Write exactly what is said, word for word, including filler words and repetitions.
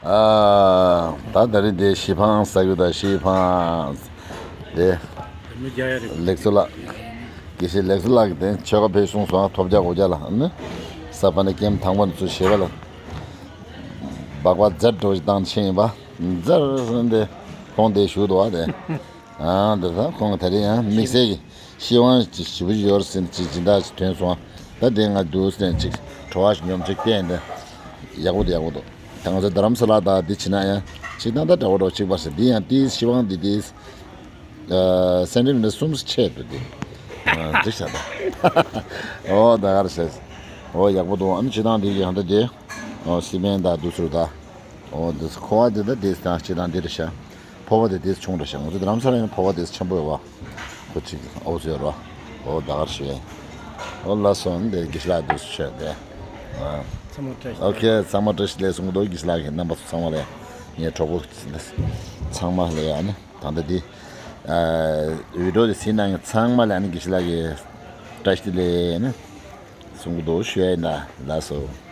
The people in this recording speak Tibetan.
ཨ། ད་ད་རིང་དེ་ཤི་ཕང་ཟ་རྒྱུ་དང་། ཤི་ཕང་དེ་མི་རྒྱ་ཡ་རེད། ལེགས་སོ་ལགས། དགེ་བཤེས་ལེགས་སོ་ལགས་ཀྱིས་དེ་ཆོལ་ཁ་ཕེབས་གསུངས་སོང་། ཐོབ་རྒྱག་གོ་རྒྱག་ལ་ནི། ས་ཕ་ནི་ཀེམ་དང་པོ་ནས་ཚུར་བྱེད་པ་ལ། སྦག་སྦག་རྫར་འགྲོ་ཞིག་བཏང་ཕྱིན་ཡིན་པ། རྫར་ཟེར་ནས་དེ་ཁོང་དེ་བཞུགས་འདུག་བ་དེ། ཨང་། འདི་ད་ཁོང་ད་རེས་ཡང་དམིགས་བསལ་གྱི་ཤི་ཝང་ཅིག་ཞེ་པོ་ཡོད་ཟེར་ནས་ཅིག་སྦྱིན་བདག་ཅིག་ཐོན་སོང་། ད་དེ་ང་འདུག་ཟེར་ནས་ཅིག་བྲོ་བ་ཞིག་ཉོམ་ཅིག་བསྟན་ཏེ། ཡག་པོ་འདུག་ཡག་པོ་འདུག་ད་ང་ཚོ་རྡ་རམ་ས་ལ་དང་འདི་བྱེད་ན་ཡང་ཅིག་ད་ད་འདྲ་བོ་འདྲ་བོ་ཅིག་པར་ཟེར། འདི་ཡང་དེའི་ཤི་ཝང་འདི་དེའི་སེ་ཨ་སེན་ཊི་མི་ཊར་གསུམ་ཆེད་དུ་འདི། ཨ། འགྲིག་བྱ་ད། ཨོ་ད་ག་རེ་བྱས། ཨོ་ཡག་པོ་འདུག་ཨ་ནི་སྤྱིར་བཏང་འདི་ཡང་ད་དེ། ཨོ་སི་མེན་ད་འདུག་ཟེར་ད། ཨོ་འདི་ཁོ་བ་འདི་ད་དེ་དང་སྤྱིར་བཏང་འདི་རེད་ཤག་ཕོར་པ་དེ་དེ་ཆུང་རེད་ཤག་ང་ཚོ་རྡ་རམ་ས་ལ་ཡང་ཕོར་པ་དེ་ཆེན་པོ་ཡོད་པ། ཁོ་ཅིག་ཨོ་ཟེར་རོ། ཨོ་ད་གར་ཞུ་ཡས། ཨོ་ལགས་སོ། འདི་དགེ་བཤེས་ལགས་འདུག་ཆོས་དེ། ཨ། ཚང་མ་བཀྲ་ཤིས། ཨོ་ཁེ། ཚང་མ་བཀྲ་ཤིས་བདེ་ལེགས་གསུང་གི་འདུག་དགེ་བཤེས་ལགས་ཀྱིས་རྣམ་པ་ཚོ་ཚང་མ་ལ། ངའི་གྲོགས་པོ་ཚང་མ་ལ་ཡ་ནི་ད་ལྟ་འདི། ཨ། འུད་སྒྲོག་དེ་གཟིགས་གནང་མཁན་ཚང་མ་ལ་ནི་དགེ་བཤེས་ལགས་ཀྱིས་བཀྲ་ཤིས་བདེ་ལེགས་ནི་གསུང་གི་འདུག་ཞུ་ཡས་ཡིན་ད། ལགས་སོ།